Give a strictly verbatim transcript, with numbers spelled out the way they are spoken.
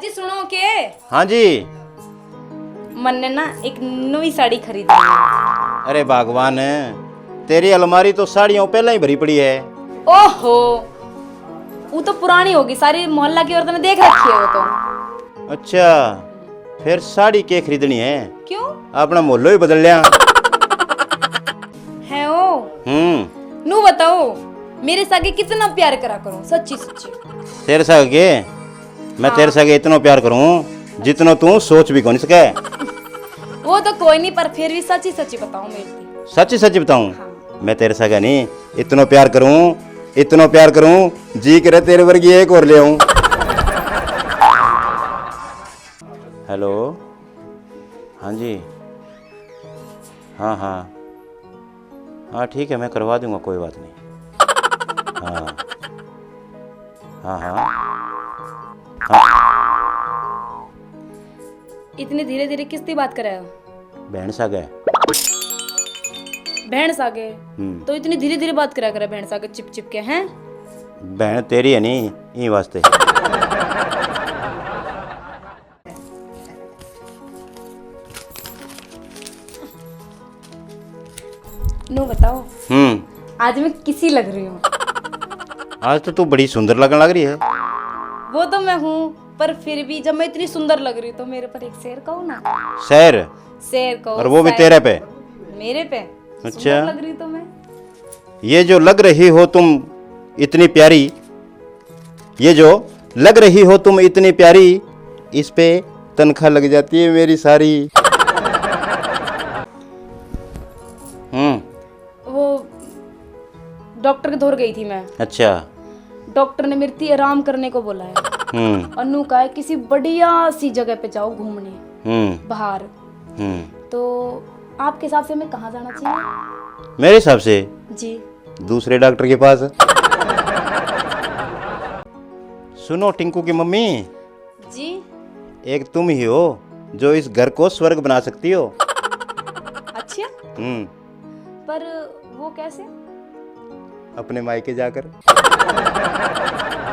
जी सुनो के। हाँ जी। मन्ने ना एक नवी साड़ी खरीदनी है। अरे भगवान, तेरी अलमारी तो साड़ियों पहले ही भरी पड़ी है। ओहो, वो तो पुरानी होगी, सारी मोहल्ला की औरतों ने देख रखी है वो तो। अच्छा, फिर साड़ी के खरीदनी है? क्यों? अपना मोहल्लो ही बदल लिया। है ओ। हम्म। नू बताओ, मेरे सागे कितना प्यार करा करो, सच्ची सच्ची। तेरे सागे? मैं हाँ। तेरे सागे इतना प्यार करूं जितना तू सोच भी कोनी सके। वो तो कोई नहीं, पर फिर भी सच्ची सच्ची बताओ मेरे से। सच्ची सच्ची बताऊं? हाँ। मैं तेरे सागे नहीं, इतना प्यार करूं, इतना प्यार करूं, जी करे तेरे वर्गी एक और ले आऊं। हेलो, हाँ जी, हाँ हाँ, हाँ ठीक है, मैं करवा दूंगा, कोई बात नहीं। हाँ हाँ हाँ हाँ। इतनी धीरे धीरे किसती बात करे हो? बहन सागे। बहन सागे? हम्म। तो इतनी धीरे धीरे बात करा करे बहन सागे, चिप चिप के हैं? बहन तेरी है नी, ई वास्ते। नू बताओ, हम्म। आज मैं किसी लग रही हूँ? आज तो तू बड़ी सुंदर लगने लग रही है। वो तो मैं हूँ, पर फिर भी जब मैं इतनी सुंदर लग रही हूँ तो मेरे पर एक शेर कहो ना। शेर? शेर कहो, और वो भी शेर। तेरे पे? मेरे पे? अच्छा। सुंदर लग रही हूँ तो मैं। ये जो लग रही हो तुम इतनी प्यारी, ये जो लग रही हो तुम इतनी प्यारी, इस पे तनख्वाह लग जाती है मेरी सारी। हम्म। वो डॉक्टर के धोर गई थी मैं। अच्छा। डॉक्टर ने मेरे ती आराम करने को बोला है। हम्म। और नू कहा है किसी बढ़िया सी जगह पे जाओ घूमने। हम्म। बाहर। हम्म। तो आपके हिसाब से हमें कहाँ जाना चाहिए? मेरे हिसाब से? जी। दूसरे डॉक्टर के पास। सुनो टिंकू की मम्मी। जी। एक तुम ही हो जो इस घर को स्वर्ग बना सकती हो। अच्छा। हम्म। पर वो कैसे? अपने मायके जाकर।